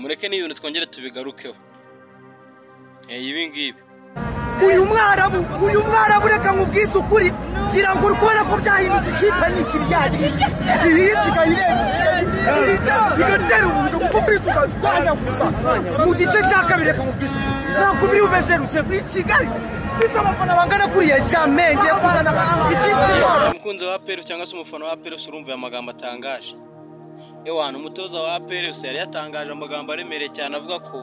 Mureke n'ibintu twongere tubigarukeho. Ibi ngibi Uyu mwarabu, reka nkubwize ukuri, ngira ngo uri kubona ko byahindutse. Ikipe ni ikiryagiye, iyi isigaye irenze, isigaye bigatera umuntu gukubita ukazwanyaguza mu gice cya kabiri. Reka nkubwize ukuri, ntabwo biri bumeze ruse i Kigali mfite abafana bangana kuriya. Jamais ngiye kuzana icyitwa intwaro. Umukunzi wa APR cyangwa se umufana wa APR, urumva aya magambo atangaje. Ewana, umutoza wa APR yari yatangaje amagambo aremereye cyane, avuga ko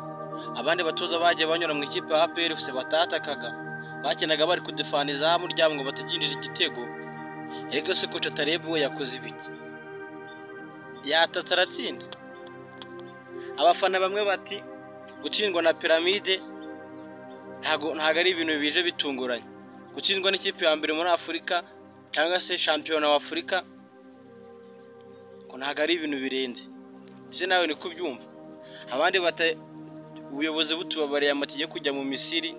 abandi batoza bagiye banyura mu ikipe ya APR batatakaga, bakinaga bari kudefana izamu ryabo ngo batabyinjiza igitego. Ariko se coach Taleb we yakoze ibiki? Yatatse aratsinda. Abafana bamwe bati gutsindwa na Pyramide ntago ari ibintu bije bitunguranye. Gutsindwa n'ikipe ya mbere muri Afurika cyangwa se shampiyona wa Afurika ngo ntabwo ari ibintu birenze. Ese nawe ni kubyumva? Abandi bata ubuyobozi butubabariye amatike yo kujya mu Misiri,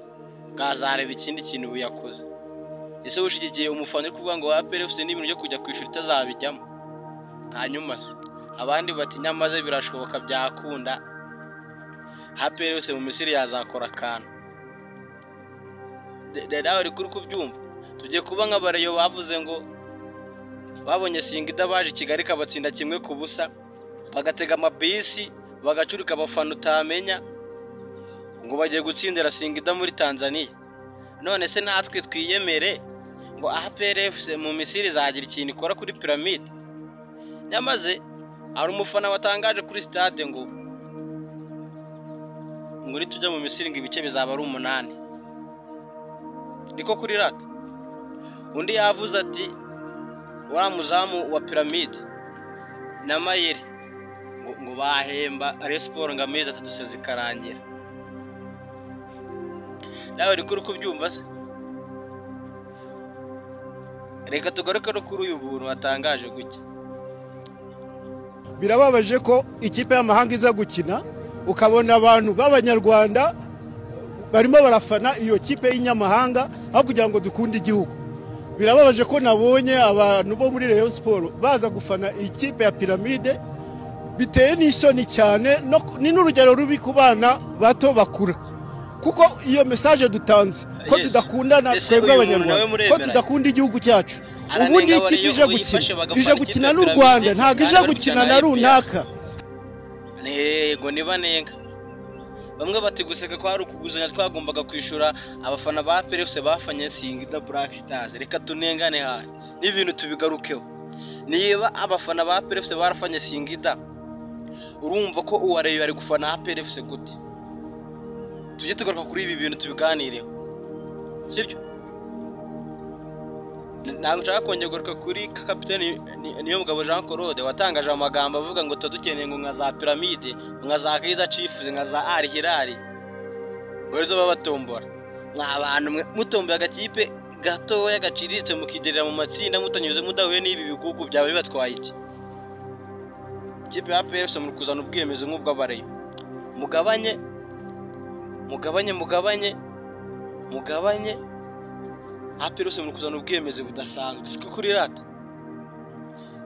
bwazareba ikindi kintu buyakoze. Ese ushyigikiye umufana uri kuvuga ngo APR FC n'ibintu byo kujya kwishyura itazabijyamo? Hanyuma se abandi bati nyamaze birashoboka, byakunda, APR FC mu Misiri yazakora akantu. Nawe uri kuri kubyumva? Tugiye kuba nk'abareyo bavuze ngo babonye Singida baje i Kigali ikabatsinda 1-0, bagatega amabisi bagacurika abafana utamenya ngo bagiye gutsindira Singida muri Tanzania. None se natwe twiyemere ngo APR FC mu Misiri izagira ikintu ikora kuri Pyramide? Nyamaze hari umufana watangaje kuri stade ngo nitujya mu Misiri ngo ibice bizaba ari 8. Niko kuri rata. Undi yavuze ati wa muzamu wa Pyramide na Mayere ngo bahemba Rayon Sport ngo amezi 3 se zikarangira. Nawe uri kuri kubyumva se? Reka tugaruke no kuri uyu buntu watangaje gutya. Birababaje ko ikipe y'amahanga iza gukina, ukabona abantu b'Abanyarwanda barimo barafana iyo kipe y'inyamahanga aho kugira ngo dukunde igihugu. Birababaje ko nabonye abantu bo muri Rayon Sport baza gufana ikipe ya Pyramide. Biteye n'isoni cyane, ni n'urugero rubi ku bana bato bakura, kuko iyo message dutanze ko tudakundana Ese twebwe uyu muntu nawe Abanyarwanda, ko muremeranya? tudakunda igihugu cyacu. Aranenga Ubundi abariyo ikipe ije uyifashe gukina, bagafana ije ikipe gukina ya n'u Pyramide, Rwanda, ntabwo ije kandi bari gukina gukina na na runaka. Yego, nibanenga. Bamwe bati guseka ko hari ukuguzanya twagombaga kwishyura abafana ba APR FC bafanye Singida Black Stars. Reka tunengane hayi n'ibintu tubigarukeho. Niba abafana ba APR FC barafanye Singida, urumva ko uwa Rayon ari gufana APR FC gute? Tujye tugaruka kuri ibi bintu tubiganireho, sibyo? Ntabwo nshaka kongera kugaruka kuri kapiteni Niyomugabo Jean Claude watangaje amagambo avuga ngo tuba dukeneye ngo nka za Pyramide, nka za Kaizer Chiefs, nka za Al Hilal, ngo arizo baba batombora. Mwa bantu mwe, mutomboye agakipe gatoya gaciriritse mukigerera mu matsinda mutanyuze mudahuye n'ibi bigugu, byaba bibatwaye iki? Ikipe ya APR FC muri kuzana ubwiyemezo nk'ubw'abareyo. Mugabanye, mugabanye, mugabanye, mugabanye. APR FC muri kuzana ubwiyemezi budasanzwe, siko kuri rata.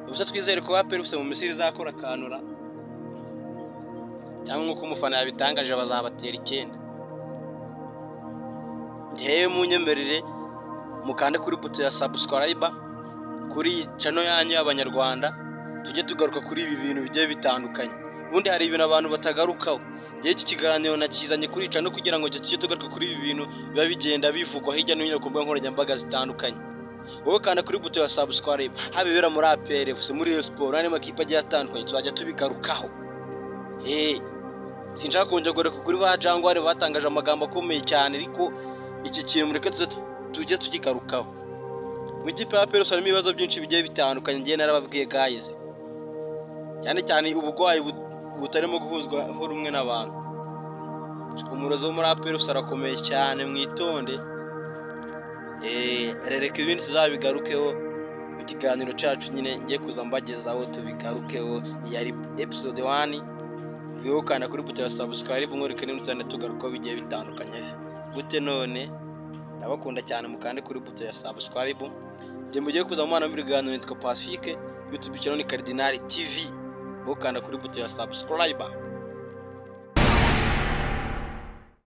Ubusa twizere ko APR FC mu Misiri izakora akanura, cyangwa nk'uko umufana yabitangaje bazabatera 9. Ngewe munyemerere mukande kuri buto ya subscribe kuri iyi channel yanyu y'Abanyarwanda, tujye tugaruka kuri ibi bintu bigiye bitandukanye. Ubundi hari ibintu abantu batagarukaho. Ngewe iki kiganiro nakizanye kuri iyi channel kugira ngo tujye tugaruka kuri ibi bintu biba bigenda bivugwa hirya no hino ku mbuga nkoranyambaga zitandukanye. Wowe kanda kuri buto ya subscribe, haba ibibera muri APR FC, muri Rayon Sport n'andi makipe agiye atandukanye, tuzajya tubigarukaho. Sinshaka kongera kugaruka kuri ba Jangware batangaje amagambo akomeye cyane, ariko iki kintu mureke tujye tukigarukaho. Mu ikipe ya APR harimo ibibazo byinshi bigiye bitandukanye. Ngiye narababwiye guys, cyane cyane uburwayi butarimo guhuzwaho rumwe n'abantu. Umurozi wo muri APR arakomeye cyane, mwitonde. Reka ibindi tuzabigarukeho mu kiganiro cyacu nyine ngiye kuza mbagezaho, tubigarukeho. Iyi ari episode 1. Wibuke kuri buto ya subscribe, mwereke n'ibindi tuzajya tugarukaho bigiye bitandukanye. Gute none? Ndabakunda cyane, mukande kuri buto ya subscribe. Njye mugiye kuza mu mwana w'ibiganiro nitwa Pacifique, YouTube channel ni Cardinal TV. Wowe kanda kuri buto ya subscribe.